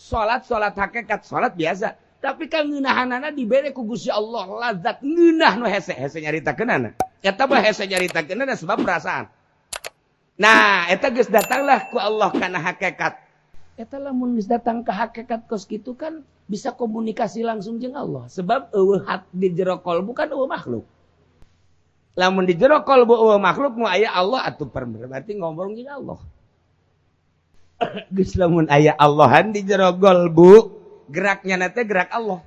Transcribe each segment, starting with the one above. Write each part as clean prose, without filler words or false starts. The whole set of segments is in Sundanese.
Salat salat hakikat, salat biasa. Tapi kan ngeunahanana dibere ku Gusti Allah lazat ngeunah nu hese, hese nyaritakeunana. Eta mah hese nyaritakeunana sebab perasaan. Nah, eta geus datanglah ku Allah kana hakikat. Eta lamun geus datang ke hakikat kos kitu kan bisa komunikasi langsung jeung Allah. Sebab eueuh hat di jero kolbu kan eueuh makhluk. Lamun di jero kolbu eueuh makhluk, nu aya Allah atuh, berarti ngomong jeung Allah. Geus lamun aya Allahan di jero kolbu, geraknya nate gerak Allah.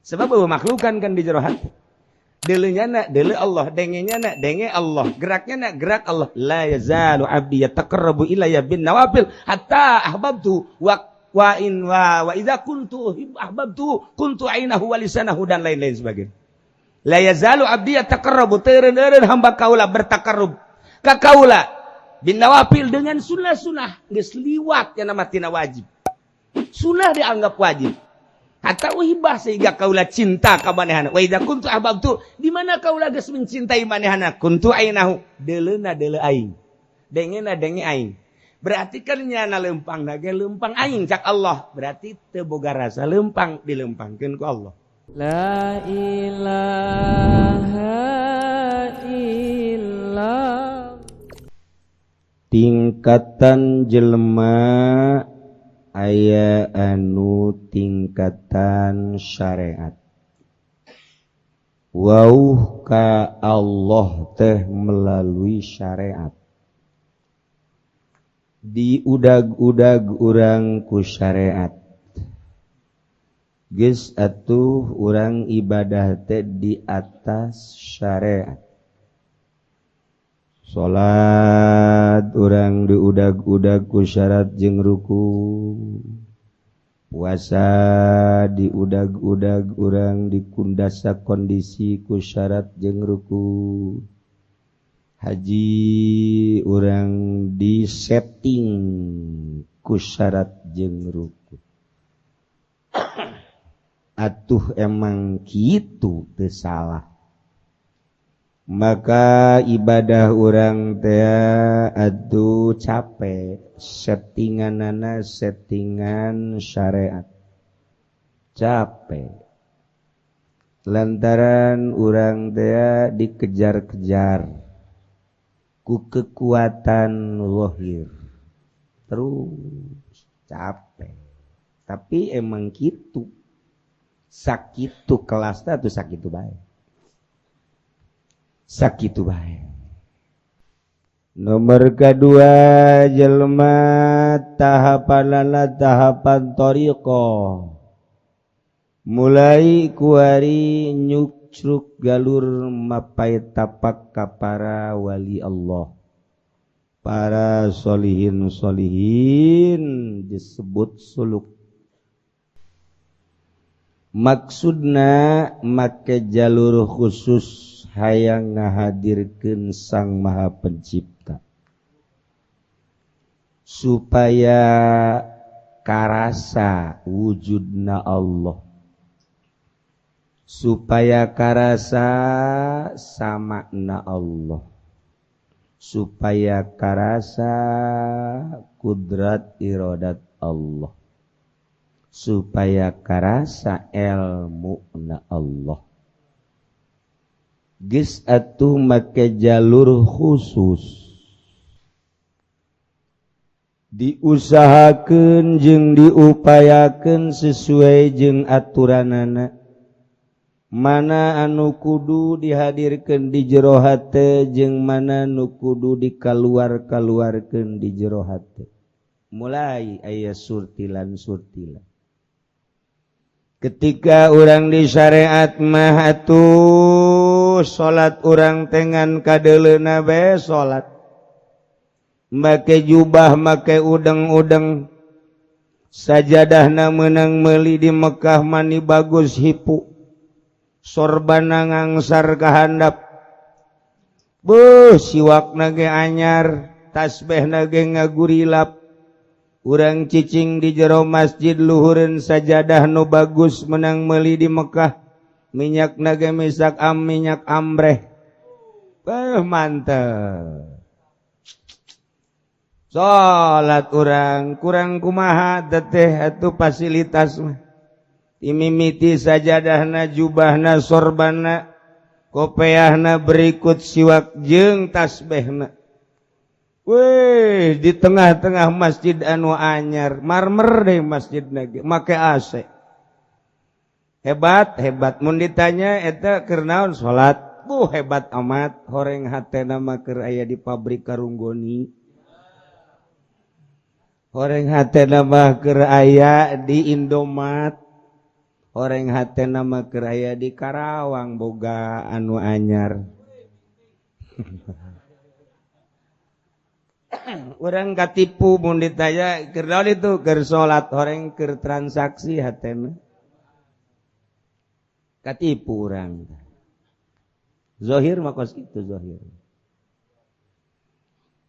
Sebab eueuh makhlukan kan di jero hati. Deuleunya na deuleu Allah, dengenya na denge Allah, geraknya na gerak Allah. La yazalu abdi yataqarrabu ilayya bin nawafil hatta ahbabtu wa in wa idza kuntu ahbabtu kuntu ainahu wa lisanahu, dan lain-lain sebagainya. La yazalu abdi yataqarrabu, teureun-eureun hamba kaula bertakarrub ka kaula, bin nawafil, dengan sunnah-sunnah, geus liwat ya nama tina wajib. Sunnah dianggap wajib. Hatta uhibah, sehingga kaula cinta ka manehana. Wa idza kuntu ahbabtu, di mana kaula geus mencintai manehana, kuntu ainahu, deuleuna deuleu aing, dengena denge aing. Berarti kan nyana lempang ge lempang aing cak Allah, berarti teu boga rasa lempang, dilempangkeun ku Allah. La ilaha illallah. Tingkatan jelema aya anu tingkatan syariat, wauh ka Allah teh melalui syariat, diudag-udag urang ku syariat. Geus atuh urang ibadah teh di atas syariat. Salat urang diudag-udag ku syarat jeung ruku, puasa diudag-udag urang dikundasa kondisi ku syarat jeung ruku, haji urang disetting ku syarat jeung ruku. Atuh emang kitu, teu salah. Maka ibadah urang teh aduh capek, settinganana settingan syariat, capek lantaran urang teh dikejar-kejar ku kekuatan lohir terus, capek. Tapi emang gitu, sakitu kelasnya tuh, sakitu bae, sakitu bae. Nomor kedua, jelma tahapan tahapan thoriqoh, mulai kuari nyucruk galur mapai tapak ka para wali Allah, para solihin solihin, disebut suluk. Maksudna make jalur khusus hayang ngahadirkeun Sang Maha Pencipta supaya karasa wujudna Allah, supaya karasa samakna Allah, supaya karasa kudrat irodat Allah, supaya karasa ilmu na Allah. Geus atuh make jalur khusus, diusahakeun jeung diupayakeun sesuai jeung aturanana, mana anu kudu dihadirkeun di jero hate jeung mana nu kudu dikaluar-kaluarkeun di jero hate. Mulai aya surtilan surtilan. Ketika urang di syariat mah atuh salat urang tengan kadeleuna bae, salat make jubah, make udeng-udeng, sajadahna menang meuli di Mekah, mani bagus, hipu, sorbana ngangsar ka handap. Beuh, siwakna ge anyar, tasbihna ge ngagurilap. Urang cicing di jero masjid, luhureun sajadah nu bagus menang meuli di Mekah, minyak naga misak am minyak ambreh. Mantep. Salat urang kurang kumaha teteh atuh fasilitas mah. Imimiti sajadahna, jubahna, sorbana, kopeahna, berikut siwak jeung tasbehna. Weh, di tengah-tengah masjid anu anyar, marmer deh masjidna ge, make AC. Hebat, hebat. Mun ditanya eta keur naon salat? Buh, hebat amat, horeng hatena mah keur aya di pabrik Karunggoni. Horeng hatena mah keur aya di Indomat. Horeng hatena mah keur aya di Karawang boga anu anyar. Urang katipu mun ditanya keur naon itu keur salat, horeng keur transaksi hatena. Katipu urang. Zohir mah kos kitu zohir.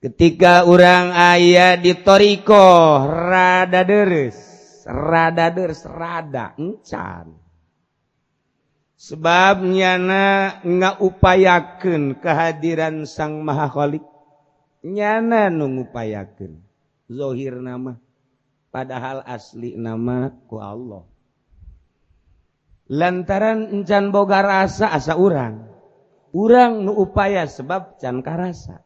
Ketika urang aya di toriko rada deres, rada encan. Sebab nyana ngaupayakeun kehadiran Sang Maha Khalik. Nyana nu ngupayakeun zohir nama, padahal asli nama ku Allah. Lantaran encan boga rasa asa urang, urang nu upaya sebab can karasa.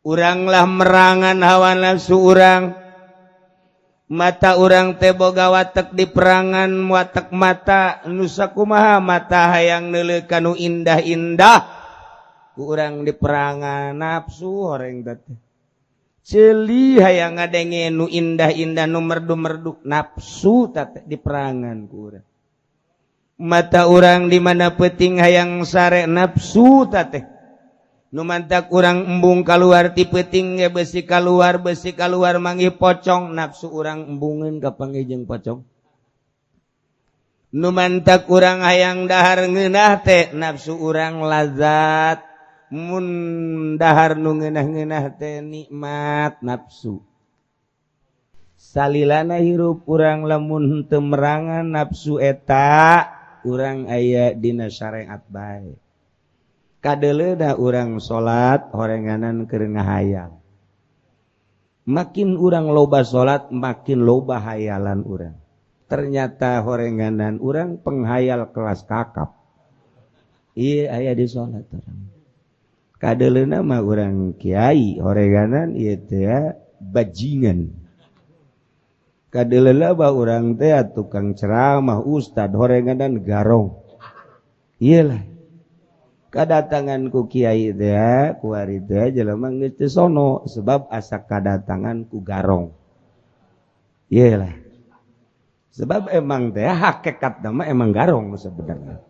Uranglah merangan hawa nafsu urang, mata urang teh boga watek di perangan watek mata nu sakumaha mata hayang neuleuh kanu indah-indah. Urang di perangan nafsu horeng teh ceuli hayang ngadenge nu indah-indah nu merdu-merdu nafsu teh di perangan ku urang. Mata urang di mana peuting hayang sare nafsu teh nu mantak urang embung kaluar ti peuting ge besi kaluar manggih pocong nafsu urang embungeun ka panggih jeung pocong. Nu mantak urang hayang dahar ngeunah teh nafsu urang lazat. Mun dahar nu ngeunah-ngeunah teh nikmat nafsu. Salilana hirup urang lamun teu merangan nafsu eta urang aya dina syariat bae. Kadeuleuna urang salat horenganan keur ngahayal. Makin urang loba salat makin loba hayalan urang. Ternyata horenganan urang penghayal kelas kakap. Ieu aya di salat urang. Kadeuleuna mah urang kiai horenganan ieu teh bajingan. Kadeuleuna mah urang teh tukang ceramah ustad horenganan garong. Iyalah. Kadatangan ku kiai teh kuari teh jelema geus teu sono sebab asa kadatangan ku garong. Iyalah. Sebab emang teh hakikat mah emang garong sebenarnya.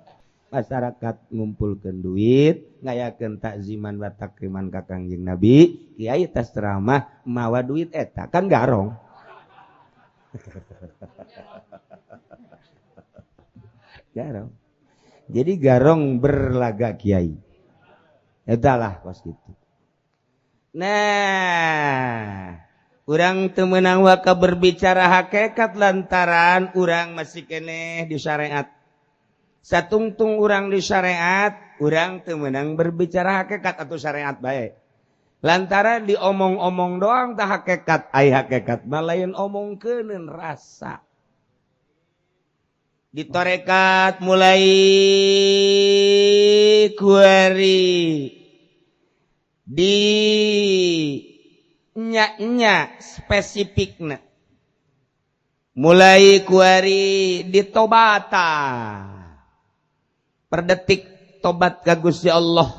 Masyarakat ngumpulkeun duit ngayakeun takziman wa takriman ka Kangjeng Nabi, kiai tas ceramah mawa duit eta kan garong. Garong. Jadi garong berlaga kiai. Eta lah kos kitu. Nah, urang teu meunang waka berbicara hakikat lantaran urang masih keneh di syariat. Satungtung urang di syariat, urang teu meunang berbicara hakikat atau syariat bae. Lantaran diomong-omong doang tah hakikat, ai hakikat mah lain omongkeuneun rasa. Di tarekat mulai kuari di nya-nya spesifikna. Mulai kuari di tobata. Per detik tobat ka Gusti Allah.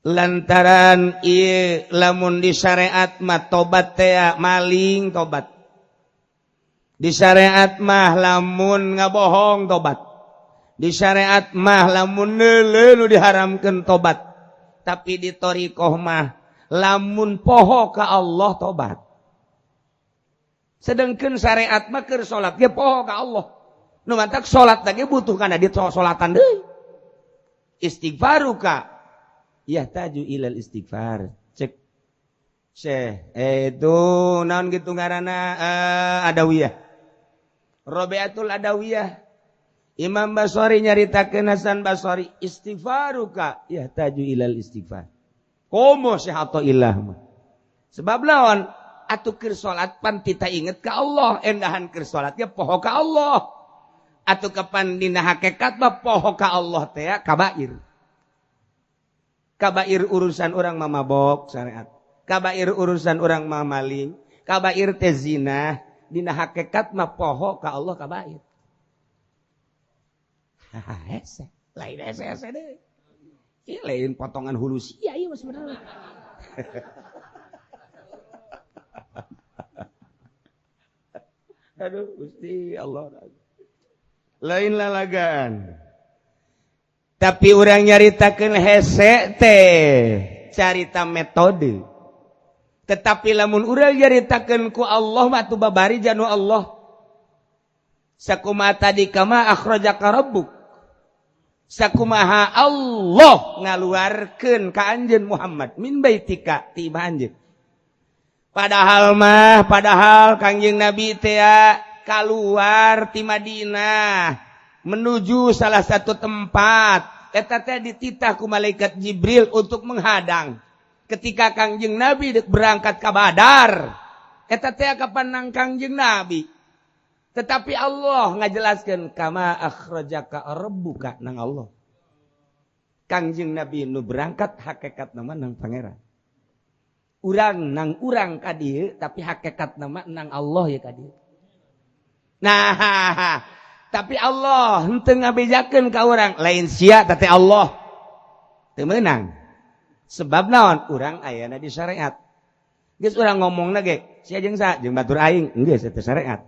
Lantaran ieu lamun di syariat mah tobat teh maling tobat. Di syariat mah lamun ngabohong tobat. Di syariat mah lamun neuleuh nu diharamkeun tobat. Tapi di thariqah mah lamun poho ka Allah tobat. Sedengkeun syariat mah keur salat ge poho ka Allah. Nu mantak salat lagi butuh kana di salatan deui. Istighfaruka yahtaju ilal istighfar. Cek Syekh itu naon gitu ngaranna Adawiyah. Robiatul Adawiyah. Imam Basori nyaritakeun Hasan Basori istighfaruka yahtaju ilal istighfar. Komo Syekh Athaillah mah. Sebab lawan atuh keur salat pan tita inget ka Allah, endahan keur salat ge poho ka Allah. Atuh kapan dina hakikat mah poho ka Allah teh kabair. Kabair urusan urang mah mabok syariat. Kabair urusan urang mah maling, kabair teh zina, dina hakikat mah poho ka Allah kabair. Haha hese, lain hese-hese deui. Ieu lain potongan hulu sia ieu mah sebenarnya. Aduh Gusti Allah. Lain lalagaan. Tapi urang nyaritakeun hese teh carita metode. Tetapi lamun urang nyaritakeun ku Allah mah atuh babari janu Allah. Sakumaha tadi kama akhrajaka rabbuk. Sakumaha Allah ngaluarkeun ka anjeun Muhammad min baitika ti imah anjeun. Padahal mah padahal Kangjeng Nabi teh keluar ti Madinah menuju salah satu tempat eta teh dititah ku malaikat Jibril untuk menghadang. Ketika Kangjeng Nabi dek berangkat ka Badar eta teh kapan nang Kangjeng Nabi. Tetapi Allah ngajelaskeun kama akhrajaka rabbuka nang Allah. Kangjeng Nabi nu berangkat hakikat nama nang pangeran. Urang nang urang ka dieu tapi hakikat nama nang Allah ya ka dieu. Nah, tapi Allah henteu ngabejakeun ka urang lain sia teh Allah. Teu meunang. Sebab naon? Urang ayana di syariat. Geus urang ngomongna ge sia jeung sa jeung batur aing geus teh syariat.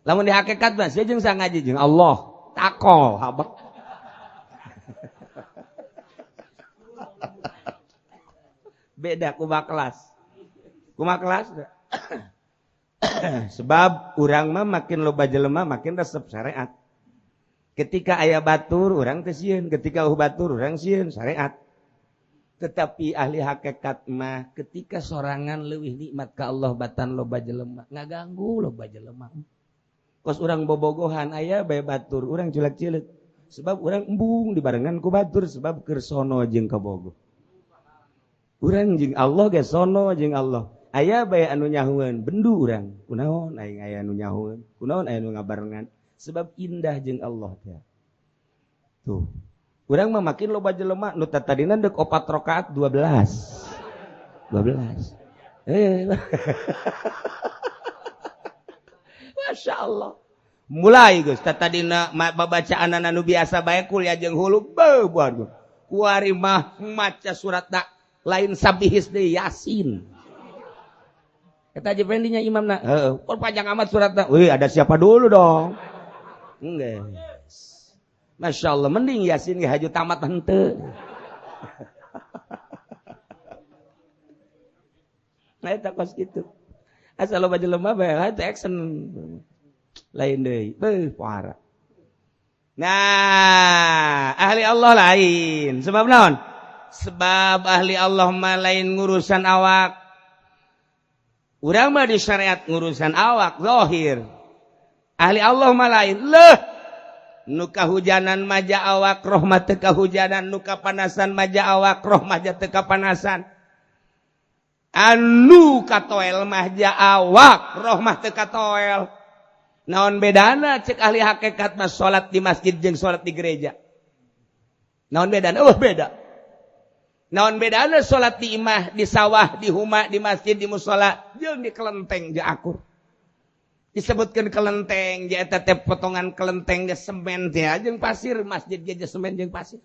Lamun di hakikat mah sia jeung sa ngaji jeung Allah. Takol habek. Beda kumaha kelas. Kumaha kelas? Sebab urang mah makin loba jelema makin resep syariat. Ketika aya batur urang teh sieun, ketika eueuh batur urang sieun syariat. Tetapi ahli hakikat mah ketika sorangan leuwih nikmat ka Allah batan loba jelema, ngaganggu loba jelema. Kos urang bobogohan aya bae batur, urang culak-cileuk. Sebab urang embung dibarengan ku batur sebab keur sono jeung kabogoh. Urang jeung Allah ge sono jeung Allah. Aya bae anu nyahueun, bendu urang. Kunaon aing aya anu nyahueun, kunaon aya anu ngabarengan. Sebab indah jeung Allah teh. Tuh. Urang mah makin loba jelema nu tatadina deuk 4 rakaat 12. 12. Masya Allah. Mulai geus tatadina babacaan anu biasa bae kuliah jeung hulu beuh buat. Kuari mah maca surat da lain sabihis deui Yasin. Eta aja pendinya imamna. Heeh, oh, panjang amat suratna. Wih, ada siapa dulu dong? Enggak. Masya Allah, mending Yasin ge haju tamat henteu. Nah, eta kos kitu. Asal loba jelema bae teh action. Lain deui. Beuh, pohara. Nah, ahli Allah lain. Sebab naon? Sebab ahli Allah mah lain ngurusan awak. Urang mah di syariat ngurusan awak zahir. Ahli Allah mah lain. Leuh, nu kahujanan maja awak roh mah teu kahujanan, nu kapanasan maja awak roh mah teu kapanasan. Anu katoel mah ja awak roh mah teu katoel. Naon bedana cek ahli hakikat mah salat di masjid jeung salat di gereja? Naon bedana? Oh beda. Naon bedana salat di imah, di sawah, di huma, di masjid, di musala jeung di kelenteng jeung akur. Disebutkan kelenteng, jeung eta teh potongan kelenteng ge semen teh jeung pasir, masjid ge semen jeung pasir.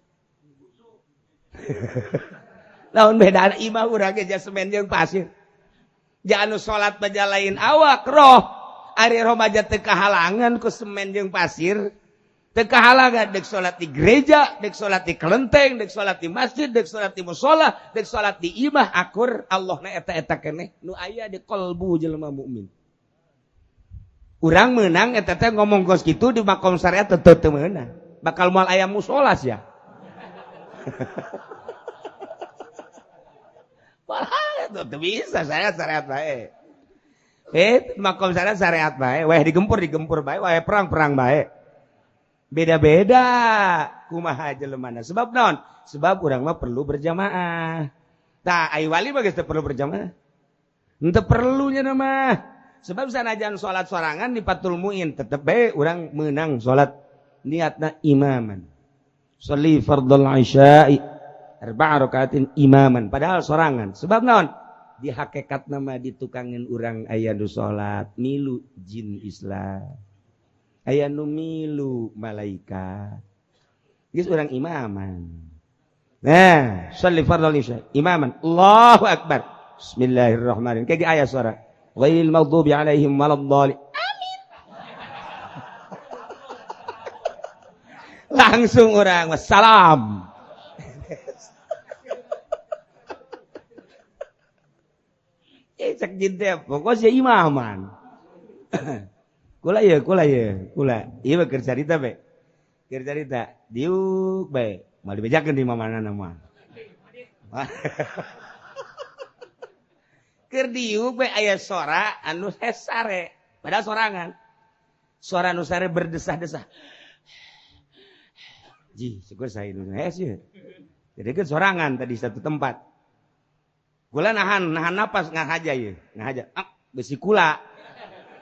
Naon bedana imah urang ge semen jeung pasir. Ja anu salat baja lain awak roh, ari roh baja teu kahalangan ku semen jeung pasir. Teu kahalangan dek salat di gereja, dek salat di kelenteng, dek salat di masjid, dek salat di musala, dek salat di imah akur Allah na eta-eta keneh nu aya di qalbu jelema mukmin. Urang meunang eta teh ngomong kos kitu di makom syariat tetep teu meunang. Bakal moal aya musala sia. Padahal itu teu bisa syariat bae. Makom syariat syariat bae, weh digempur bae, weh perang-perang bae. Beda-beda kumaha jelemana. Sebab naon? Sebab urang mah perlu berjamaah. Tah ai wali mah geus teu perlu berjamaah. Henteu perlunya mah. Sebab sanajan salat sorangan di Fathul Muin tetep bae urang meunang salat niatna imaman. Sholli fardhal isya'i arba'a rakaatin imaman, padahal sorangan. Sebab naon? Di hakikat nama ditukangin urang aya nu salat milu jin Islam. Aya nu milu malaikat. Geus urang imaman. Nah, sholli fardhal isya imaman. Allahu akbar. Bismillahirrahmanirrahim. Kayak aya suara. Ghairil maghdubi alaihim waladdallin. Amin. Langsung urang wassalam. Cek jin teh pokoknya imaman. Kula ieu, kula ieu, kula. Ieu mah keur carita bae. Keur carita, diuk bae. Moal dibejakeun di mamanana mah. Keur diuk bae aya sora anu sare, padahal sorangan. Sora anu sare berdesah-desah. Ji, syukur saya nu hes ieu. Jadi kan sorangan tadi satu tempat. Kula nahan napas ngahaja ieu, ngahaja. Ah, besi kula.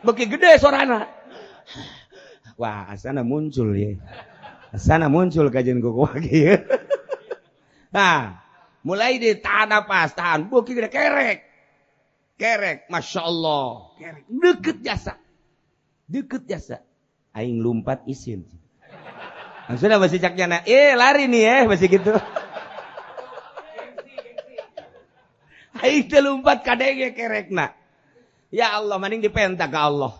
Beki gede sorana. Wah, asana muncul ya. Asana muncul kajian kuku lagi ya. Nah, mulai ditahan napas, tahan. Beki gede kerek. Kerek, Masya Allah. Kerek, deket jasa. Deket jasa. Aing lumpat isin. Langsung dah besi caknya, lari nih ya, besi gitu. Aing teh lumpat kadenge kerekna. Ya Allah, maning dipenta ka Allah.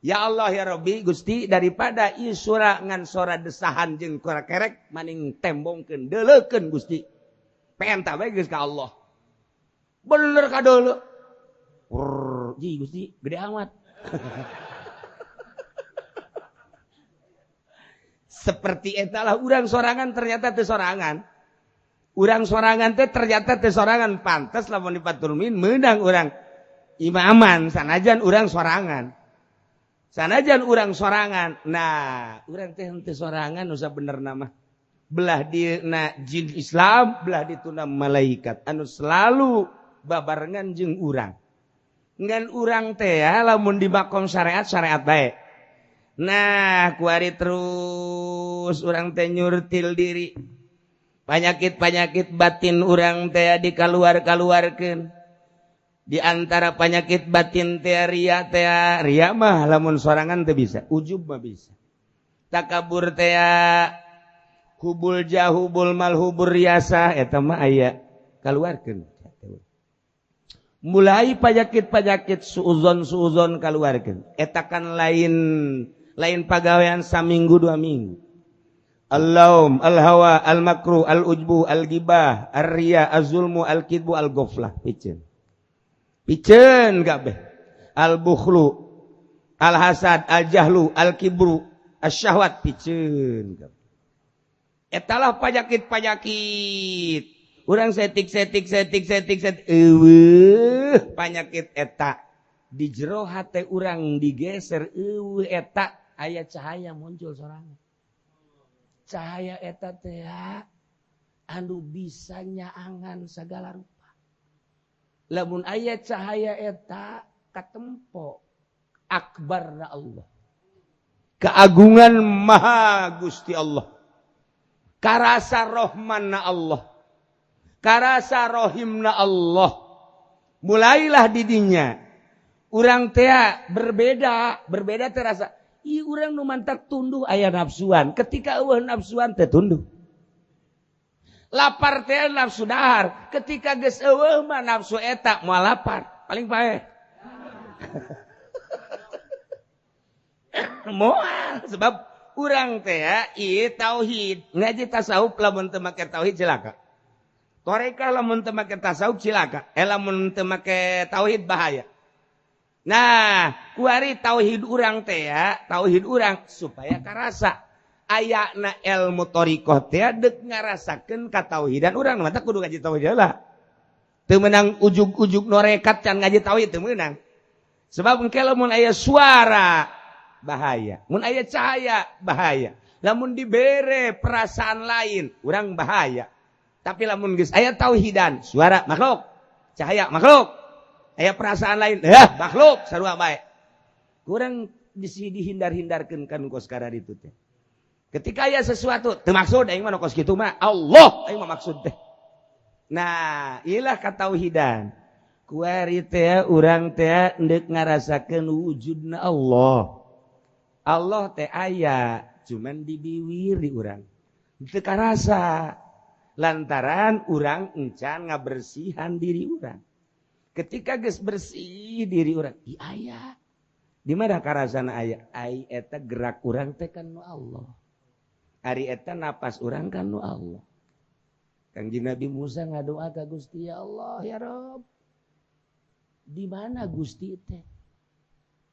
Ya Allah ya Rabbi Gusti, daripada ieu sora ngan sora desahan jeung sora kerek maning tembongkeun deuleukeun Gusti. Penta bae geus ka Allah. Bener ka deuleu. Urr, ji Gusti gede amat. Seperti eta lah urang sorangan ternyata teu sorangan. Urang sorangan teh ternyata teh sorangan, pantes lamun dipaturmin meunang urang imaman sanajan urang sorangan. Sanajan urang sorangan. Nah, urang teh henteu sorangan nu sabenerna mah. Belah dina jin Islam, belah dituna malaikat anu selalu babarengan jeung urang. Ngan urang teh ya lamun di makom syariat, syariat bae. Nah, kuari terus urang teh nyurtil diri. Penyakit-penyakit batin urang teh dikaluar-kaluarkeun. Di antara penyakit batin teh ria teh, ria mah lamun sorangan teh bisa, ujub mah bisa. Takabur teh hubul jahubul malhubur riasa eta mah aya kaluarkeun. Mulai penyakit-penyakit suuzon-suuzon kaluarkeun. Eta kan lain pagawean saminggu dua minggu. Al-laum, al-hawa, al-makruh, al-ujbu, al-gibah, ar-riya, az-zulmu, al-kidbu, al-ghaflah. Piceun. Piceun kabeh. Al-bukhlu, al-hasad, al-jahlu, al-kibru, asy-syahwat piceun kabeh. Etalah panyakit-panyakit. Urang setik setik setik setik setik eueuh panyakit eta di jero hate urang digeser eueuh eta aya cahaya muncul sorangan. Cahaya eta teh anu bisa nyaangan segala rupa. Lamun aya cahaya eta katempo akbarna Allah. Keagungan maha Gusti Allah. Karasa rohmanna Allah. Karasa rohimna Allah. Mulailah didinya urang teh berbeda, berbeda terasa. Ih urang nu mantak tunduh aya nafsuan. Ketika eueuh nafsuan teh tunduh. Lapar teh nafsu dahar. Ketika geus eueuh mah nafsu eta moal lapar. Paling paeh. Moal sebab urang teh ieu tauhid. Ngaji tasawuf lamun teu make tauhid cilaka. Toreka lamun teu make tasawuf cilaka. Lamun teu make tauhid bahaya. Nah, kuari tauhid urang teh ya, tauhid urang supaya karasa ayana ilmu thariqah teh deuk ngarasakeun katauhidan urang mah kudu ngaji tauhid lah. Teu meunang ujug-ujug norekat can ngaji tauhid teu meunang. Sebab engke lamun aya suara bahaya, mun aya cahaya bahaya, lamun dibere perasaan lain urang bahaya. Tapi lamun geus aya tauhidan, suara makhluk, cahaya makhluk, Aya perasaan lain, makhluk sarua bae. Kurang dihindar-hindarkeun kan kos itu teh. Ketika aya sesuatu teu maksud aing mah kos kitu mah Allah aing mah maksud teh. Nah, ilah katauhidan. Kuari teh urang teh endek ngarasakeun wujudna Allah. Allah teh aya, cuman dibiwir di urang. Teu karasa lantaran urang encan ngabersihan diri urang. Ketika geus bersih diri urang, ih aya. Di mana karasana aya? Ai eta gerak urang teh kan nu Allah. Ari eta napas urang kan nu Allah. Kangjeng Nabi Musa ngadoa ka Gusti, ya Allah ya Rob. Di mana Gusti teh?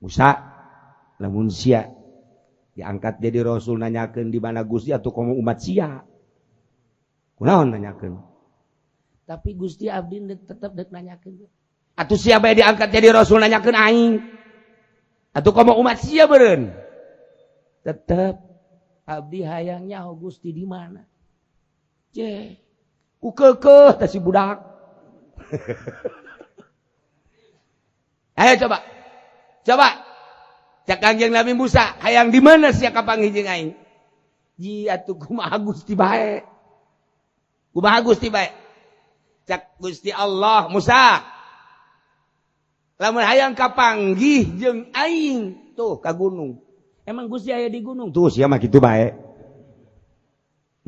Musa lamun sia diangkat jadi rasul nanyakeun di mana Gusti atuh komo umat sia. Kunaon nanyakeun? Tapi Gusti abdi tetep dek nanyakeun. Atuh sia bae diangkat jadi rasul nanyakeun aing. Atuh komo umat sia beureun. Tetep abdi hayang nyaho Gusti di mana? Je, ku keukeuh teh si budak. Ayo coba. Coba. Cak Kangjeng Nabi Musa, hayang di mana sia kapanggih jeung aing? Ji atuh kumaha Gusti bae. Kumaha Gusti bae? Cak Gusti Allah, Musa. Lamun hayang kapanggih jeung aing, tuh ka gunung. Emang Gusti aya di gunung? Tuh sia mah kitu bae.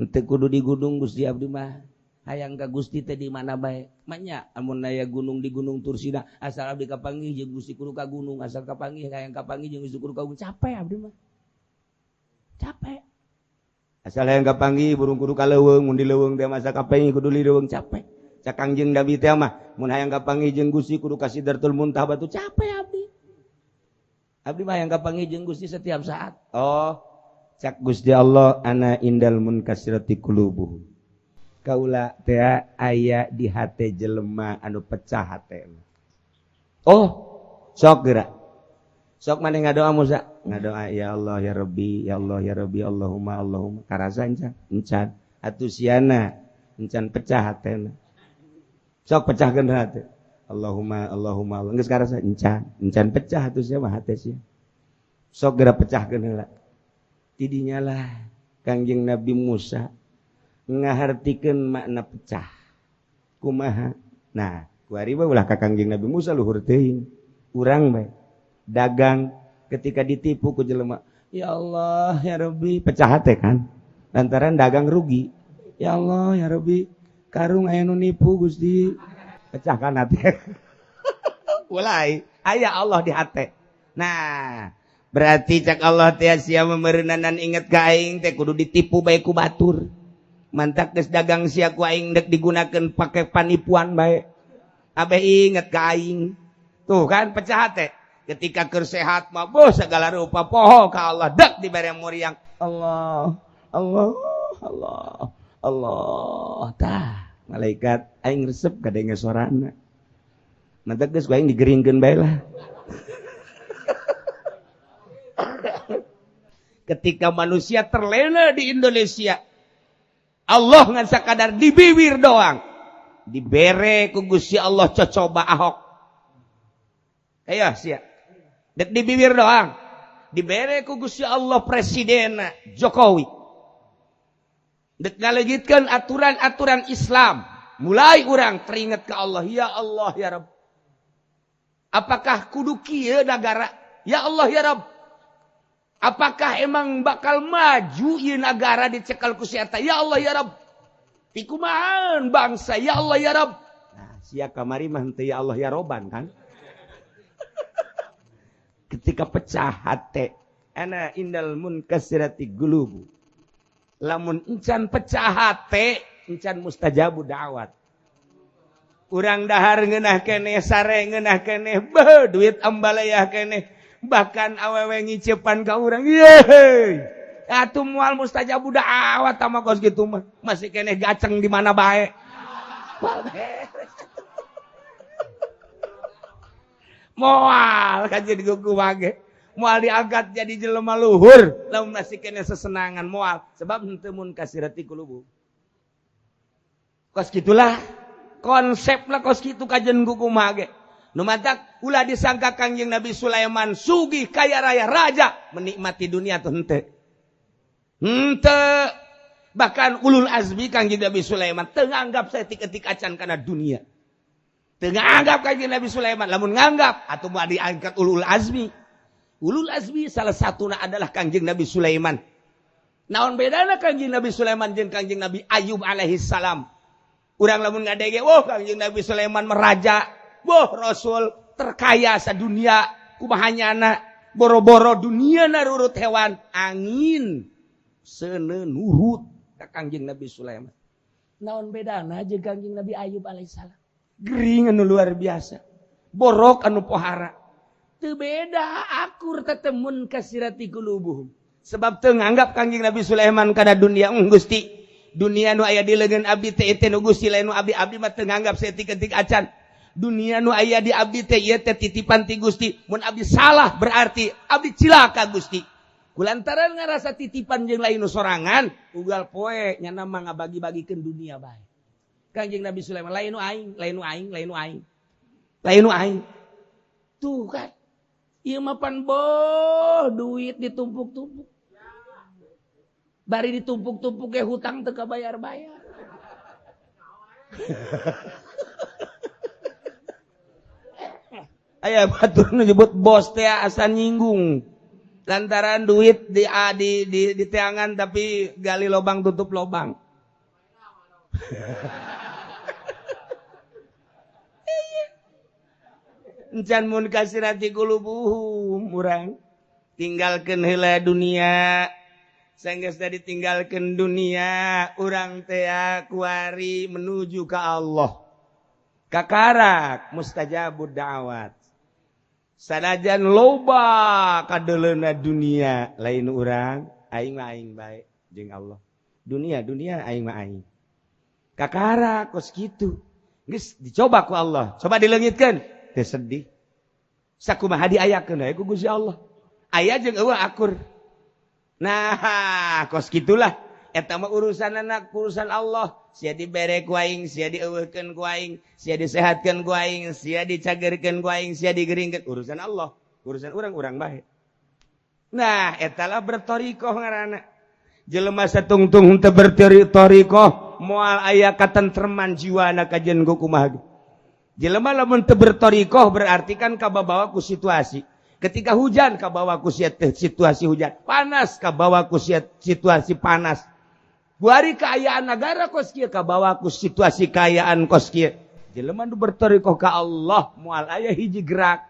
Henteu kudu di gunung Gusti abdi mah. Hayang ka Gusti teh di mana bae? Manya amun aya gunung di Gunung Tursina, asal abdi kapanggih jeung Gusti kudu ka gunung, asal kapanggih hayang kapanggih jeung Gusti kudu ka gunung. Capek abdi mah. Capek. Asal hayang kapanggih burung kudu ka leuweung, mun di leuweung teh masa kapanggih kudu di leuweung, capek. Cak Kangjeng Nabi teh mah mun hayang kapanggih jeung Gusti kudu ka Sidratul Muntaha batu, capek abdi. Abdi mah hayang kapanggih jeung Gusti setiap saat. Oh, cak Gusti Allah ana indal munkasirati qulubuhum. Kaula teh aya di hate jelema anu pecah hatena. Oh, sok geura. Sok maneh ngadoa Musa, ngadoa ya Allah ya Rabbi, ya Allah ya Rabbi, Allahumma Allahumma. Karasa encan, encan. Atuh siana encan pecah hatena. Sok pecahkeun hate. Allahumma Allahumma Allah. Geus karasa encan, encan pecah atuh sia mah hate sia. Sok geura pecahkeun heula. Tidinya lah Kangjeng Nabi Musa ngahartikeun makna pecah. Kumaha? Nah, kuari mah ulah ka Kangjeng Nabi Musa luhur teuing. Urang bae dagang ketika ditipu ku jelema, ya Allah ya Rabbi, pecah hate kan? Lantaran dagang rugi. Ya Allah ya Rabbi, karung aya nu nipu Gusti. Pecahkan hate. Mulai aya Allah di hate. Nah, berarti cak Allah teh sia memereunanan inget ka aing teh kudu ditipu bae ku batur. Mantak geus dagang sia ku aing dek digunakeun pake panipuan bae. Abe inget ka aing. Tuh kan pecah hate. Ketika keur sehat mah boh segala rupa poho ka Allah dek dibere muriang. Allah, Allah, Allah, Allah. Tah, malaikat aing resep kadenge sorana. Mantak geus ku aing digeringkeun bae lah. Ketika manusia terlena di Indonesia, Allah ngan sakadar di bibir doang. Dibere ku Gusti Allah cocoba Ahok. Ayo sia. Dek di bibir doang. Dibere ku Gusti Allah Presiden Jokowi. Dek ngalegitkeun aturan-aturan Islam. Mulai urang teringat ke Allah, ya Allah ya Rabb. Apakah kudu kieu nagara? Ya Allah ya Rabb. Apakah emang bakal maju ieu nagara dicekal ku si eta? Ya Allah ya Rabb. Pikumahan bangsa ya Allah ya Rabb. Nah, sia kamari mah henteu ya Allah ya Roban kan? Ketika pecah hate, ana indal munkasirati qulubu. Lamun encan pecah hate, encan mustajabu da'wat. Urang dahar ngeunah keneh, sare ngeunah keneh, beuh duit ambalayah keneh. Bahkan awewe ngicepan ka urang, yeay. Atuh moal mustajabu da'wat tama kos kitu mah. Masih keneh gaceng di mana bae. Moal kan jadi kuku mage. Moal diangkat jadi jelema luhur, lamun masih keneh sesenangan moal sebab henteu mun kasirati qulubu. Kos kitulah konsepna kos kitu kajen kuku mage. Nu matak ulah disangka Kangjeng Nabi Sulaiman sugih kaya raya raja menikmati dunia tuh henteu. Henteu. Bahkan ulul azmi Kangjeng Nabi Sulaiman teu nganggap saeutik-eutik acan kana dunia. Teu nganggap Kangjeng Nabi Sulaiman, lamun nganggap atuh moal diangkat ulul azmi. Ulul azmi salah satuna adalah Kangjeng Nabi Sulaiman. Naon bedana Kangjeng Nabi Sulaiman jeung Kangjeng Nabi Ayub alaihi salam? Urang lamun ngadege, wah Kangjeng Nabi Sulaiman meraja, wah Rasul terkaya sadunia, kumaha nyana boro-boro dunia narurut hewan, angin seuneu nurut ka Kangjeng Nabi Sulaiman. Naon bedana jeung Kangjeng Nabi Ayub alaihissalam? Gering anu luar biasa, borok anu pohara. Teu beda akur tetemun kasirati qulubuhum. Sebab teu nganggap Kangjeng Nabi Sulaiman kana dunia, Gusti, dunia nu aya di leungeun abdi teh teh nu Gusti lain nu abdi, abdi mah teu nganggap saeutik-eutik acan. Dunia nu aya di abdi teh ieu teh titipan ti Gusti. Mun abdi salah berarti abdi cilaka Gusti. Kulantaran ngarasa titipan jeung lain nu sorangan, ugal poe nyana mah ngabagi-bagikeun dunia bae. Kangjeng Nabi Sulaiman lain nu aing, lain nu aing, lain nu aing. Lain nu aing. Tuh kan. Ieu mah pan boh duit ditumpuk-tumpuk. Bari ditumpuk-tumpuk ge hutang teu kabayar-bayar. Aya batur nu nyebut bos teh asa nyinggung. Lantaran duit di di teangan tapi gali lobang tutup lobang. Encan mun kasirati qulubuhum urang tinggalkeun heula dunia. Sanggeus tadi tinggalkeun dunia, urang teh kuari menuju ka Allah. Kakarak mustajabud da'awat. Sanajan loba kadeuleuna dunia, lain urang, aing mah aing bae jeung Allah. Dunia dunia aing mah aing. Kakara kos kitu. Geus dicoba ku Allah, coba dileungitkeun. Teu sedih. Sakumaha diayakeun we ku Gusti Allah. Aya jeung eueuh akur. Nah, kos kitulah. Eta mah urusan anak, urusan Allah. Sia dibere ku aing, sia dieuweuhkeun ku aing, sia disehatkeun ku aing, sia dicagerkeun ku aing, sia digeringkeun, urusan Allah, urusan urang-urang bae. Nah, eta lah bertorikoh ngaranna. Jelema satungtung teu bertorikoh, moal aya katentreman jiwana kajen ku kumaha. Jelema lamun teu bertorikoh berarti kan kababawa ku situasi. Ketika hujan kabawa ku situasi hujan, panas kabawa ku situasi panas. Buari keayaan negara kos kieu kabawa ku situasi keayaan kos kieu. Jelema nu bertorikoh ka Allah moal aya hiji gerak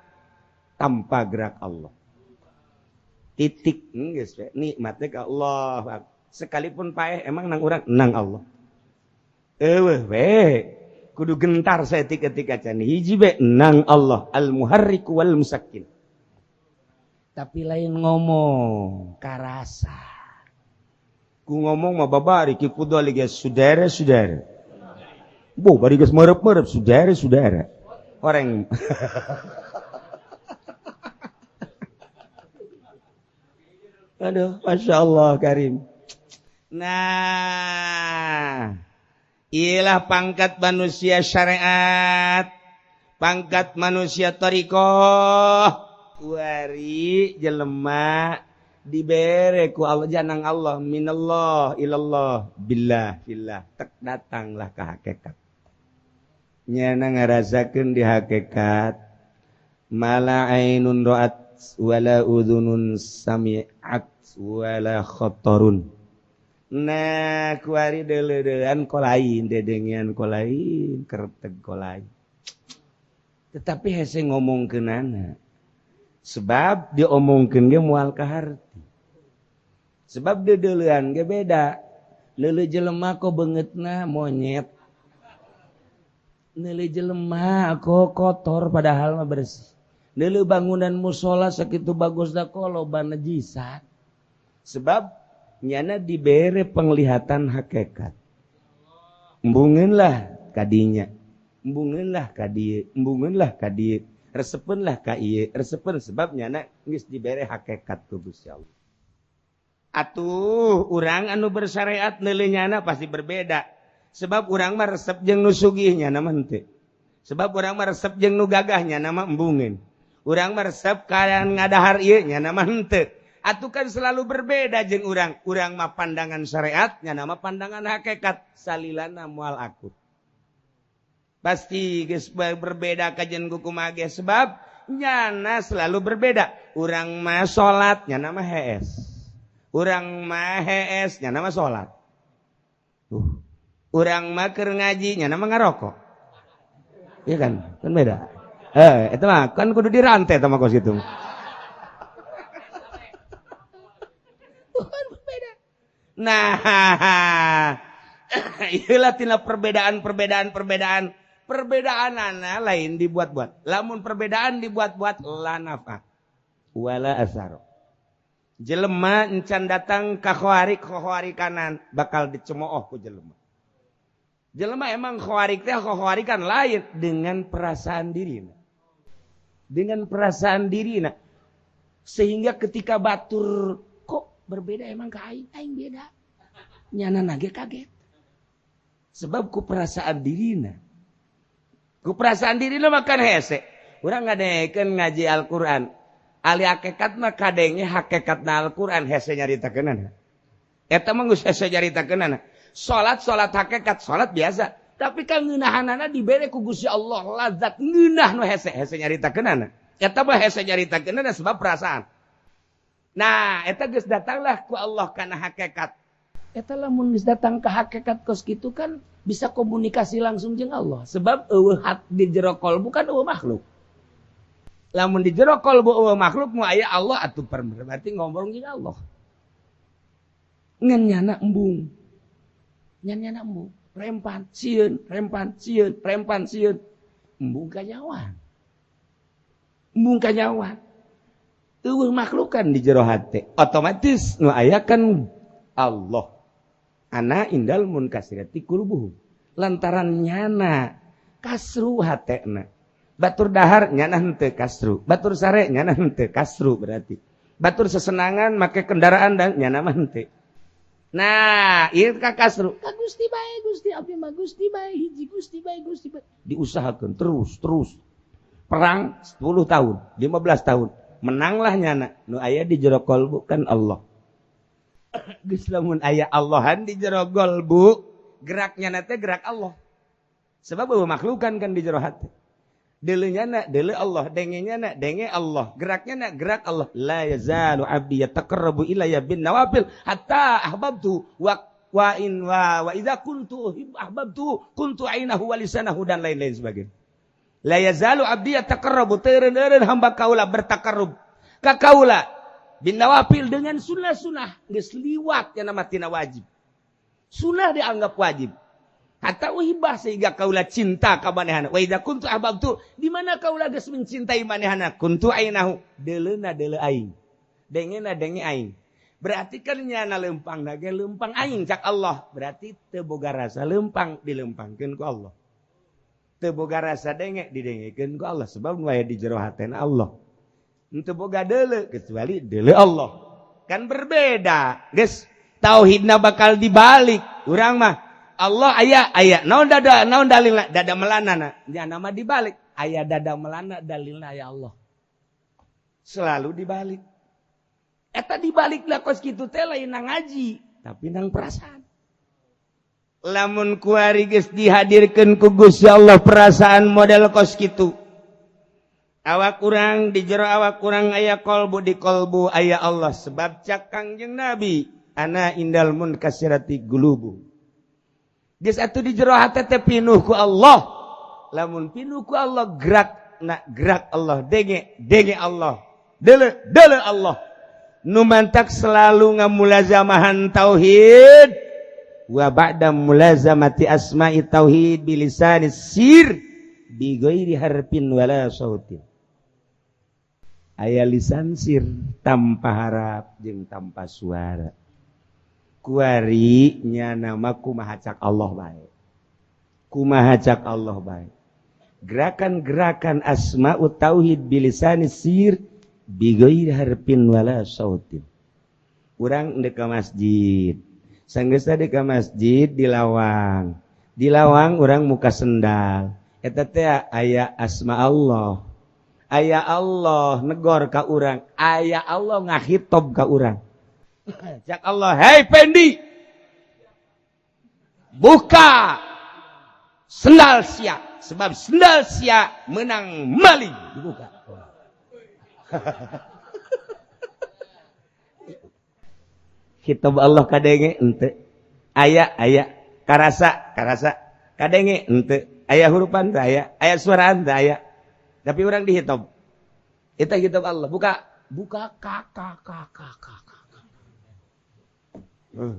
tanpa gerak Allah. Titik geus we nikmatnya ka Allah. Sekalipun paeh emang nang urang nang Allah. Eueuh we kudu gentar saeutik ketika can hiji be nang Allah al muharrik wal musakkin. Tapi lain ngomong karasa. Ku ngomong mah babari ki kudu geus saudara-saudara. Boh bari geus merep-merep saudara-saudara. Orang aduh, Masya Allah Karim. Nah, ialah pangkat manusia syariat, pangkat manusia thariqah. Wari jelema dibere ku Allah janang Allah minallah ilallah billah fillah tek datanglah ke hakikat. Nyana ngarasakeun di hakikat mala ainun ra'at wala udhunun sami'at wala khatarun. Nah, kuari deuleuan kolain, dedengean kolain, kerteg kolain. Tetapi hese ngomongkeunana. Sebab diomongkeun ge moal kaharti. Sebab deuleuan ge beda. Leuleuh jelema ko beungeutna monyet. Leuleuh jelema ko kotor padahal mah bersih. Leuleuh bangunan musola sakitu bagusna ko loba najisat. Sebab nyana dibere penglihatan hakikat. Embungeunlah kadinya, embungeunlah ka dieu, embungeunlah ka dieu, resepeunlah ka ieu, resepeun sebab nyana geus dibere hakikat ku Gusti Allah. Atuh urang anu bersyariat neuleuh nyana pasti berbeda. Sebab urang mah resep jeung nu sugih nyana mah henteu. Sebab urang mah resep jeung nu gagahnya nama embungeun. Urang mah resep kalian ngadahar ieu nya nama henteu. Atuh kan selalu berbeda jeung urang. Urang mah pandangan syariatnya nama pandangan hakikat, salilana moal akur. Pasti geus berbeda kajian kumaha ge, sebab nyana selalu berbeda. Urang mah salat nya nama hees. Urang mah hees nya nama salat. Tuh. Urang mah keur ngaji nya nama ngarokok. Iya kan? Kan beda. Itu mah kan kudu dirantai sama kos itu. Tuh kan berbeda. Nah, iyalah tina perbedaan-perbedaan perbedaan. Perbedaan ana lain dibuat-buat. Lamun perbedaan dibuat-buat la nafa wala asar. Jelema encan datang ka khawarik kanan bakal dicemooh ku jelema. Jelema emang khawarik teh khawarikan lain dengan perasaan dirina. Dengan perasaan dirina. Sehingga ketika batur kok berbeda emang ka aing, aing beda. Nyana nage kaget. Sebab ku perasaan dirina. Ku perasaan dirina makan hese. Urang ngadengekeun ngaji Al-Qur'an. Ali hakikat mah kadenge hakikatna Al-Qur'an hese nyaritakeunana. Eta mah geus hese nyaritakeunana. Salat salat hakikat, salat biasa. Tapi kan ngeunahanana dibere ku Gusti Allah lazat ngeunah nu hese, hese nyaritakeunana. Eta mah hese nyaritakeunana sebab perasaan. Nah, eta geus datanglah ku Allah kana hakikat. Eta lamun geus datang ka hakikat kos kitu kan bisa komunikasi langsung jeung Allah. Sebab eueuh hat di jero kolbu kan eueuh makhluk. Lamun di jero kolbu eueuh makhluk mu aya Allah atuh berarti ngobrol jeung Allah. Ngan nyana embung. Ngan nyana embung, rempan sieun, rempan sieun, rempan sieun. Embung kanyawan. Embung kanyawan. Eueuh makhlukan di jero hate. Otomatis nu aya kan Allah. Ana indal munkasirati qulubuhum. Lantaran nyana kasru hatena. Batur dahar nyana henteu kasru, batur sare nyana henteu kasru berarti. Batur sesenangan make kendaraan dan nyana mah henteu. Nah, ieu ka kasru. Ka Gusti bae, Gusti abdi mah Gusti bae, hiji Gusti bae, Gusti bae. Diusahakeun terus terus. Perang 10 tahun, 15 tahun. Menanglah nyana. Nu aya di jero kolbu kan Allah. Geus lamun aya Allahan di jero kolbu, geraknya teh gerak Allah. Sebab eueuh makhlukan kan di jero hati. Deuleunya na deuleu Allah, dengenya na denge Allah, geraknya na gerak Allah. La yazalu abdi yataqarrabu ilayya bin nawafil hatta ahbabtu wa in wa idza kuntu ahbabtu kuntu ainahu wa lisanahu dan lain-lain sebagainya. La yazalu abdi yataqarrabu, teureun-eureun hamba kaula bertakarrub ka kaula bin nawafil dengan sunnah-sunnah geus liwat nya nama tina wajib. Sunnah dianggap wajib. Hatta uhibah sehingga kaula cinta ka manehana. Wa idza kuntu ahbabtu, di mana kaula geus mencintai manehana, kuntu ainahu, deuleuna deuleu aing. Dengena denge aing. Berarti kan nyana leumpang ge leumpang aing cak Allah. Berarti teu boga rasa leumpang dileumpangkeun ku Allah. Teu boga rasa denge didengekeun ku Allah sebab nu aya di jero hatena Allah. Teu boga deuleu kecuali deuleu Allah. Kan berbeda. Geus tauhidna bakal dibalik. Urang mah Allah aya aya naon dada naon dalilna dada melanana nya nama dibalik aya dada melana dalilna ya Allah. Selalu dibalik. Eta dibalik lah kos kitu teh lain nang ngaji tapi nang perasaan. Lamun kuari geus dihadirkeun ku Gusti Allah perasaan model kos kitu. Awak kurang di jero awak kurang aya kolbu di kolbu aya Allah sebab cak Kangjeng Nabi ana indal munkasirati gulubu. Geus atuh di jero hate teh pinuh ku Allah. Lamun pinuh ku Allah gerak na gerak Allah, denge denge Allah, deuleu deuleu Allah. Nu mantak selalu ngamulazamahan tauhid wa ba'da mulazamati asma'i tauhid bilisanis sir bi ghairi harfin wala sautin. Aya lisan sir tanpa harap jeung tanpa suara. Kuari nya nama kumaha cak Allah bae. Kumaha cak Allah bae. Gerakan-gerakan asma'ut tauhid bilisanis sir bi ghairi harfin wala sautin. Urang deuk ka masjid. Sanggeus deuk ka masjid di lawang. Di lawang urang muka sendal. Eta teh aya asma Allah. Aya Allah negor ka urang, aya Allah ngahitob ka urang. Cak Allah, "Hei Pendi, buka sendal sia, sebab sendal sia menang maling." Dibuka. Khitab Allah kadenge ente. Aya aya karasa karasa kadenge ente. Aya hurupan teu aya, aya suaraan teu aya. Tapi orang dihitab. Eta khitab Allah, buka buka k k k k k k.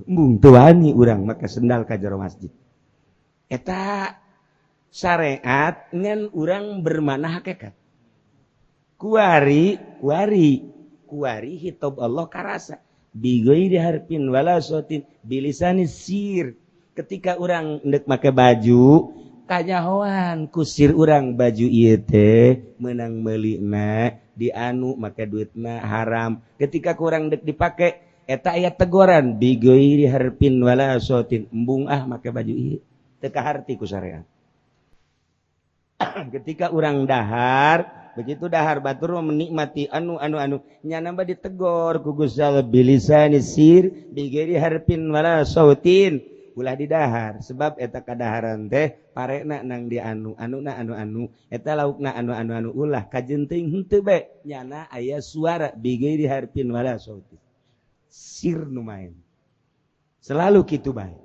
Embung teu wani urang make sendal ka jero masjid. Eta syariat ngan urang bermana hakikat. Kuari kuari kuari khitab Allah karasa bi ghairi harfin wala sautin bilisani sir. Ketika urang ndek make baju kanyahoan kusir urang baju ieu teh meunang meulina dianu make duitna haram. Ketika kurang dek dipake eta aya teguran bi ghairi harfin wala sautin, embung ah make baju ieu teu kaharti ku syariat. Ketika urang dahar, begitu dahar batur menikmati anu anu anu nya nambah ditegor ku Gusti Allah bilisani sir bi ghairi harfin wala sautin, ulah didahar sebab eta kadaharan teh parena nang di anu anuna anu anu eta laukna anu anu anu ulah kajenting henteu bae nyana aya suara bi ghairi harfin wala sautin, sir nu main selalu kitu bae.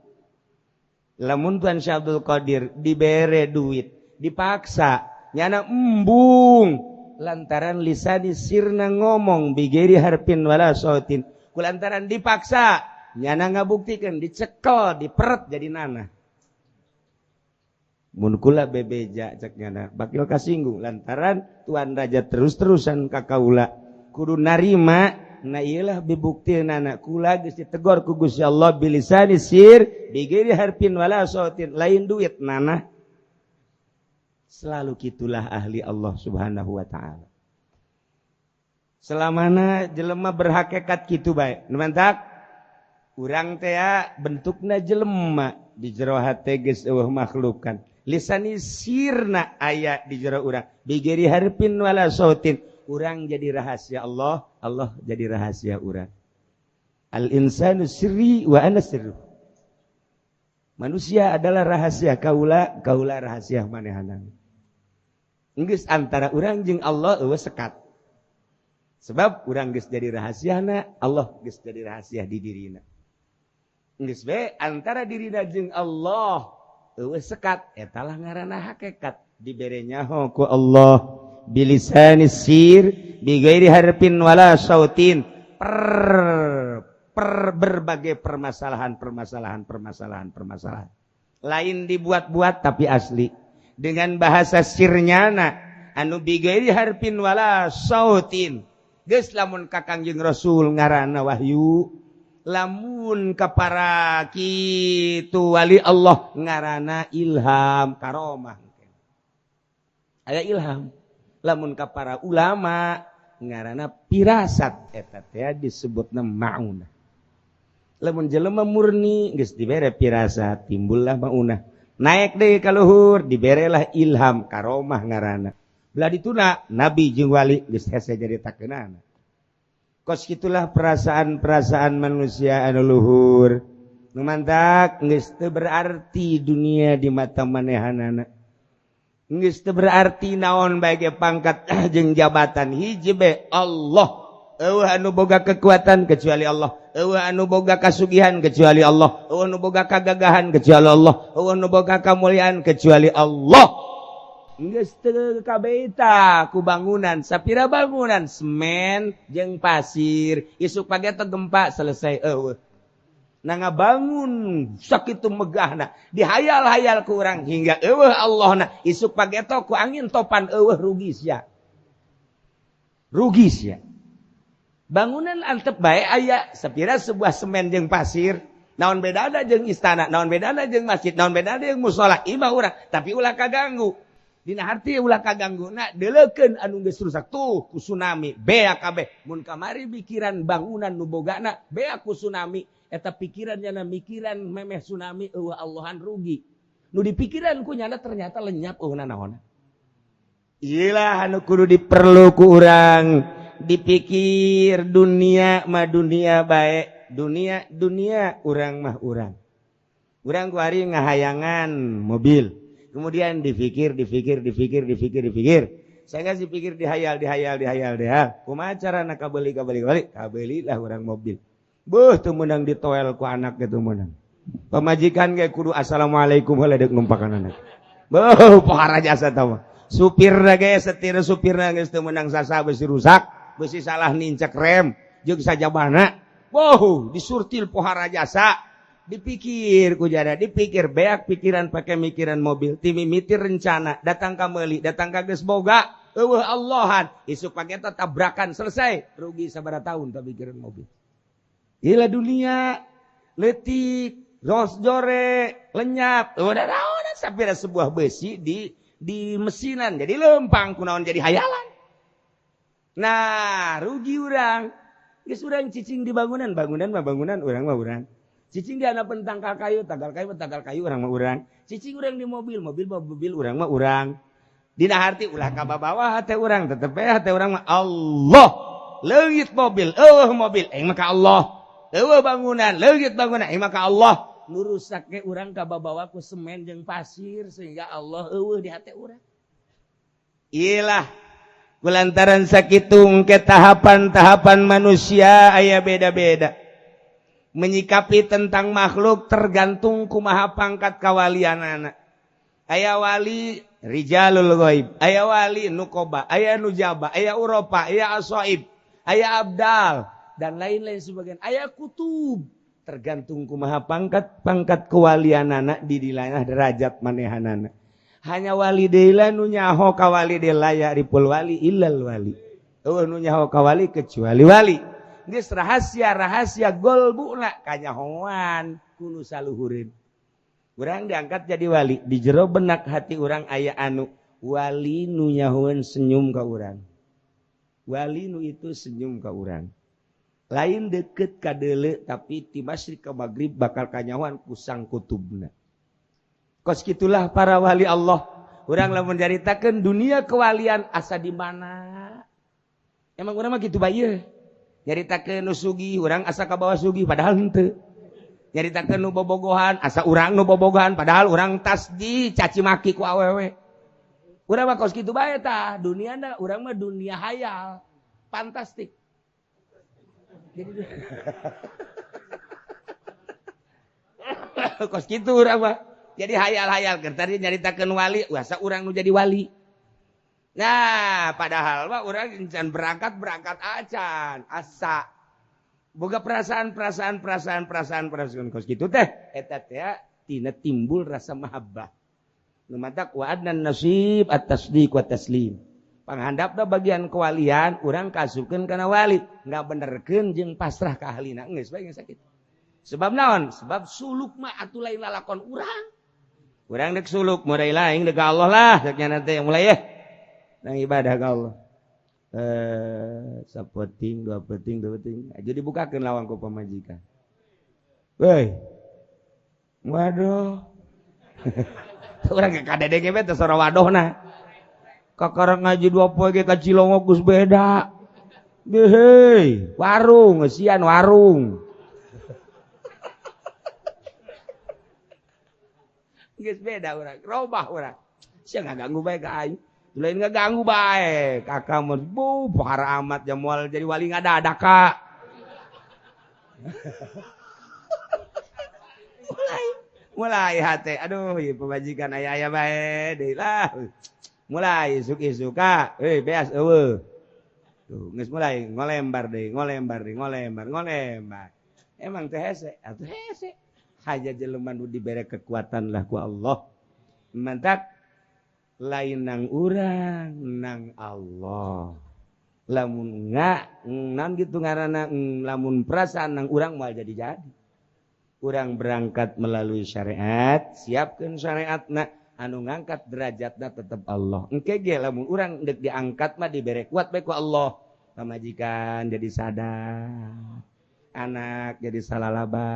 Lamun Tuan Syekh Abdul Qadir dibere duit dipaksa nyana embung lantaran lisani sirna ngomong bi ghairi harfin wala sautin, kulantaran dipaksa nyana ngabuktikan dicekel diperet jadi nanah. Mun kula bebeja cek nyana bakil kasinggung lantaran tuan raja terus-terusan ka kaula kudu narima. Nah iyalah bibukti nana kula geus ditegor ku Gusti Allah bilisani sir bi ghairi harfin wala sautin, lain duit nanah. Selalu kitulah ahli Allah Subhanahu wa taala. Selamana jelema berhakikat kitu bae. Nu mantak urang teh bentukna jelema di jero hate geus eueuh makhlukan. Lisani sirna aya di jero urang bi ghairi harfin wala sautin. Urang jadi rahasia Allah, Allah jadi rahasia urang. Al insanu sirri wa ana sirru. Manusia adalah rahasia kaula, kaula rahasia manehanana. Geus antara urang jeung Allah eueuh sekat. Sebab urang geus jadi rahasiana, Allah geus jadi rahasia di dirina. Geus bae antara dirina jeung Allah eueuh sekat, eta lah ngaranna hakikat dibere nyaho ku Allah bilisani sir bi ghairi harfin wala sautin. Per berbagai permasalahan permasalahan permasalahan permasalahan lain dibuat-buat tapi asli dengan bahasa sirnyana anu bi ghairi harfin wala sautin. Geus lamun ka Kangjeng Rasul ngaranna wahyu, lamun ka para kitu wali Allah ngaranna ilham karomah. Aya ilham. Lamun ka para ulama ngaranna pirasat, eta teh disebutna maunah. Lamun jelema murni geus dibere pirasat timbullah maunah. Naik deui ka luhur diberelah ilham karomah ngaranna. Belah dituna nabi jeung wali geus hese jadi takeunana. Kos kitulah perasaan-perasaan manusia anu luhur. Nu mantak geus teu berarti dunia di mata manehanana. Geus teu berarti naon bae ge pangkat jeung jabatan, hiji bae Allah. Eueuh anu boga kekuatan kecuali Allah, eueuh anu boga kasugihan kecuali Allah, eueuh anu boga kagagahan kecuali Allah, eueuh anu boga kamuliaan kecuali Allah. Geus teu kabeta ku bangunan, sapira bangunan semen jeung pasir, isuk pagi teh gempa selesai eueuh. Nah ngabangun sakitu megahna, dihayal-hayal ku urang hingga eueuh Allahna, isuk pagi teh ku angin topan eueuh, rugi sia. Rugi sia. Bangunan antep bae aya sapira sebuah semen jeung pasir, naon bedana jeung istana, naon bedana jeung masjid, naon bedana jeung musala, imah urang, tapi ulah kaganggu. Dina harti ulah kaganggu na deleukeun anu geus rusak tuh ku tsunami beak kabeh. Mun kamari mikiran bangunan nu bogana beak ku tsunami, eta pikiran nyana mikiran memeh tsunami eueuh Allahan rugi. Nu dipikiran ku nyana ternyata lenyap eueuh naon. Iyalah anu kudu diperlu ku urang dipikir dunia mah dunia bae, dunia dunia urang mah urang. Urang ku hari ngahayangan mobil. Kemudian dipikir dipikir dipikir dipikir dipikir. Saya nggak dipikir dihayal dihayal dihayal dihayal. Kumaha carana kabeli kabeli kabeli kabelilah urang mobil. Beuh teu meunang ditoel ku anak ge teu meunang. Pamajikan ge kudu assalamualaikum heula deuk numpakan anak. Beuh pohara jasa tah mah. Supirna ge setir supirna geus teu meunang sasa besi rusak, besi salah nincak rem jeung sajabana. Wow, disurtil pohara jasa. Dipikir ku jada, dipikir beak pikiran pakai mikiran mobil, timimiti rencana, datang ka meuli, datang ka geus boga, eueuh Allahan, isuk pake tabrakan selesai, rugi sabaraha tahun tak pikiran mobil. Gila dunia, letik, ros jore, lenyap, udah naon sampai ada sebuah besi di mesinan, jadi lempang kunaon jadi hayalan. Nah, rugi urang. Geus urang cicing di bangunan, bangunan mah bangunan, urang mah urang. Cicing di handapeun tangkal kayu, tangkal kayu mah tangkal kayu, urang mah urang. Cicing urang di mobil, mobil mah mobil, urang mah urang. Dina harti ulah ka bawah hate urang, tetep bae hate urang mah Allah. Leungit mobil, eueuh mobil, aing mah ka Allah. Eueuh bangunan, leungit bangunan, aing mah ka Allah. Nu rusak ge urang ka babawa ku semen jeung pasir sehingga Allah eueuh di hate urang. Iyalah, kulantaran sakitu ke tahapan-tahapan manusia aya beda-beda. Menyikapi tentang makhluk tergantung kumaha pangkat kawalianana. Aya wali rijalul ghaib, aya wali nukoba, aya nujaba, aya uropa, aya asoib, aya abdal dan lain-lain sebagian. Aya kutub. Tergantung kumaha pangkat pangkat kewalianana di dilanah derajat manehanana. Hanya wali deui nu nyaho ka wali deui la ya'riful wali illal wali. Eueuh nu nyaho ka wali kecuali wali. Geus rahasia-rahasia golbuna kanyahoan ku nu saluhureun. Urang diangkat jadi wali, di jero benak hati urang aya anu wali nu nyahoeun senyum ka urang. Wali nu itu senyum ka urang. Lain deket ka deuleu tapi ti masyrik ka magrib bakal kanyahoan ku sang kutubna. Kos kitulah para wali Allah. Urang lamun nyaritakeun dunia kewalian asa di mana? Emang urang mah kitu bae ye. Nyaritakeun nu sugih, urang asa ka bawah sugih padahal henteu. Nyaritakeun nu bobogohan, asa urang nu bobogohan padahal urang tas dicaci maki ku awewe. Urang mah kos kitu bae tah, duniana urang mah dunia hayal, fantastik. Jadi kos kitu urang mah. Jadi hayal-hayal keur tadi nyaritakeun wali, asa urang nu jadi wali. Nah, padahal mah urang encan berangkat-berangkat acan, asa boga perasaan-perasaan perasaan-perasaan perasaan kos kitu teh eta teh tina timbul rasa mahabbah. Nu matak wa adnan nasib at-tasdiq wa taslim. Panghandapna bagian kewalian urang kasupkeun kana wali, ngabenerkeun jeung pasrah ka ahlina geus bae geus sakitu. Sebab naon? Sebab suluk mah atuh lain lalakon urang. Urang dek suluk mulai lain dek ka Allah lah cek nya teh mulai ya. Nang ibadah ka Allah. Sapeting, dua peting, dua peting. Jadi dibukakeun lawang ku pamajikan. Woi. Waduh. Urang ge kadede ge teh sora wadohna. Kakara ngaji dua poe ge ka Cilongok geus beda. Hei, warung, ngeusian warung. Geus beda urang, robah urang. Sia ngaganggu bae ka aing. Lain ngaganggu bae, kakak mah bu pohara amat ya moal jadi wali ngadadak kak. Mulai hate, aduh ieu pamajikan aya-aya bae deui lah. Mulai isuk-isuk ka, euy beas eueuh. Tuh geus mulai ngolembar deui, ngolembar deui, ngolembar, ngolembar. Emang teh hese, atuh hese. Haja jelema nu dibere kekuatan lah ku Allah. Mantak lain nang urang nang Allah. Lamun nga nan gitu ngaranna lamun perasaan nang urang moal jadi-jadi. Urang berangkat melalui syariat, siapkeun syariatna anu ngangkat derajatna tetep Allah. Engke ge lamun urang deuk diangkat mah dibere kuat bae ku Allah. Pamajikan jadi sadar, anak jadi salalaba,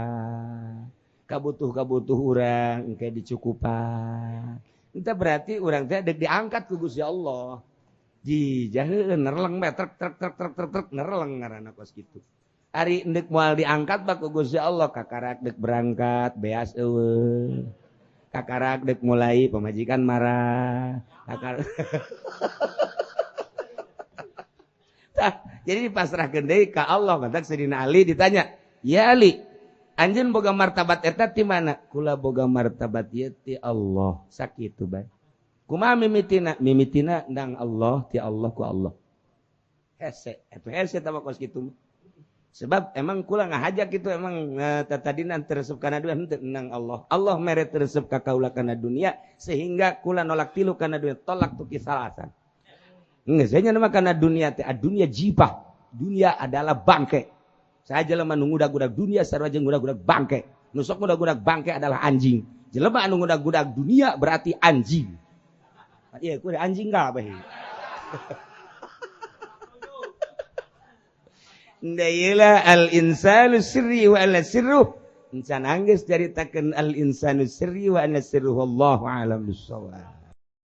Kabutuh-kabutuh urang engke dicukupan. Entah berarti urang teh dek diangkat ku Gusti Allah. Di jahe nerleng bae trek trek trek trek trek trek nerleng ngaranna kos kitu. Ari endek moal diangkat bak ku Gusti Allah kakarak dek berangkat beas eueuh. Kakarak dek mulai pamajikan marah. Kakar Tah, jadi dipasrahkeun deui ka Allah. Matak Sayyidina Ali ditanya, "Ya Ali, anjeun boga martabat eta ti mana?" "Kula boga martabat ieu ti Allah." Sakitu bae. Kumaha mimitina? Mimitina ndang Allah ti Allah ku Allah. Hese, eta hese tah kos kitu. Sebab emang kula ngahajak gitu emang tatadina teresep kana dunia henteu nang Allah. Allah mere teresep ka kaula kana dunia sehingga kula nolak tilu kana dunia, tolak tu kisalasan. Geus nya mah kana dunia teh dunia jipah. Dunia adalah bangke. Saya jelema nu ngudag-ngudag dunia sarua jeung ngudag-ngudag bangke. Nu sok ngudag-ngudag bangke adalah anjing. Jelema anu ngudag-ngudag dunia berarti anjing. Iya, kudu anjing kabeh. Ndailah al-insanu sirri wa ana sirruh. Encan anggeus caritakeun al-insanu sirri wa ana sirruh, wallahu a'lam bissawab.